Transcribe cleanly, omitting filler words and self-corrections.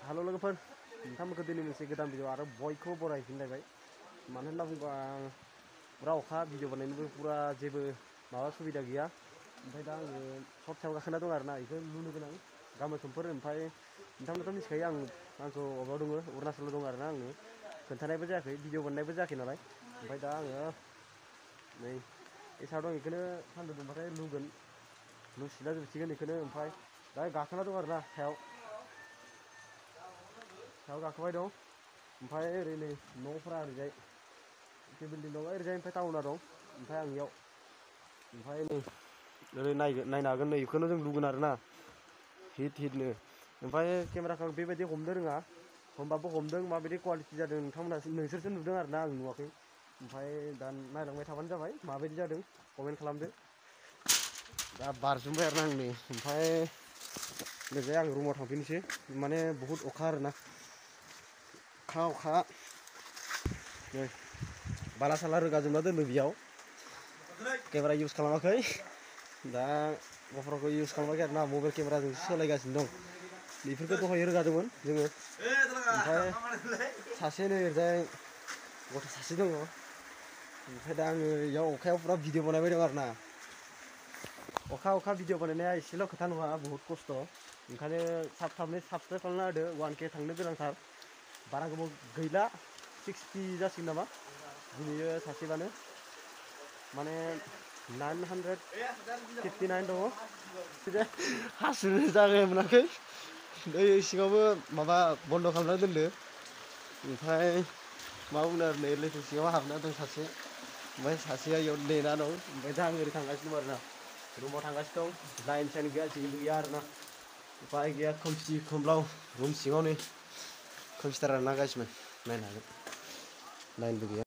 Halo लोगोफोर नोंथांमोनखौ दिनै मोनसे गोदान भिडिअ आरो बयखौबो बरायफिनलायबाय मानो होनना बुङोबा पुरा अखा भिडिअ बानायनोबो पुरा जेबो माबा सुबिदा गैया ओमफ्राय दा आङो सप्तायाव गाखोना दं आरोना बेखौ लुनो गोनां गामोन समफोर ओमफ्राय नोंथांमोनथ' मिथिखायो आंखौ माबायाव दङ अरुणाचलाव दं आरोना आङो खोन्थानायबो जायाखै भिडिअ बानायनायबो जायाखै नालाय ओमफ्राय दा आङो नै एसाव दं बेखौनो सान्दुं दुंबाथाय लुगोन लुसिला जोबसिगोन बेखौनो ओमफ्राय दा गाखोना दं आरोना सायाव गाखोबाय दं ओमफ्राय ओरै नै न'फोरा ओरैजाय बिल्डिं दं ओरैजाय ओमफ्राय टाउना दं ओमफ्राय आं इयाव ओमफ्राय नै ओरै नायनो हागोन नै बेखौनो जों लुगोन आरोना हिटनो ओमफ्राय केमेराखौ आं बेबायदि हमनो रोङा हमबाबो हमदों माबायदि कुवालिटि जादों नोंसोरसो नुदों आरोना आं नुवाखै ओमफ्राय दा नायलांबाय थाबानो जाबाय माबायदि जादों कमेन्ट खालामदो दा बारजुमबाय आरोना आं नै ओमफ्राय ओरैजाय आं रुमाव थांफिननोसै माने बहुद अखा आरोना अखा नै बाला साला रोगाजोबना दोनदों बेयाव केमेरा इउज खालामाखै दा ग'प्र'खौ इउज खालामाखै आरोना मबाइल केमेराजोंसो सोलायगासिनो दं बेफोरखौ दहाय रोगादोंमोन जोङो ओमफ्राय सासे नै ओरैजाय गथ' सासे दङ ओमफ्राय दा आङो बेयाव अखायाव पुरा भिडिअ बानायबाय दं आरोना अखा भिडिअ बानायनाया एसेल' खोथा नङा बहुत खस्थ' ओंखायनो थाबनो साबस्क्राइब खालामना होदो 1K थांनो गोनांथार बारा गोबाव गैला 60 जासिगोन नामा दिनैयो सासेबानो माने 959 दङ हासुनो जागा मोनाखै दै सिङावबो माबा बन्द' खालामना दोनदो ओमफ्राय मा बुंनो आरो नै लैथो सिङाव हाबना दं सासे ओमफ्राय सासेया इयाव नेना दं ओमफ्राय दा आं ओरै थांगासिनो दं आरोना रुमाव थांगासिनो दं लाइन साइन गैया जेबो गैया आरोना उपाय गैया खोमसि खोमलाव रुम सिङाव नै खोमसिथार आरोना गासिबो नायनो हागोन लाइनबो गैया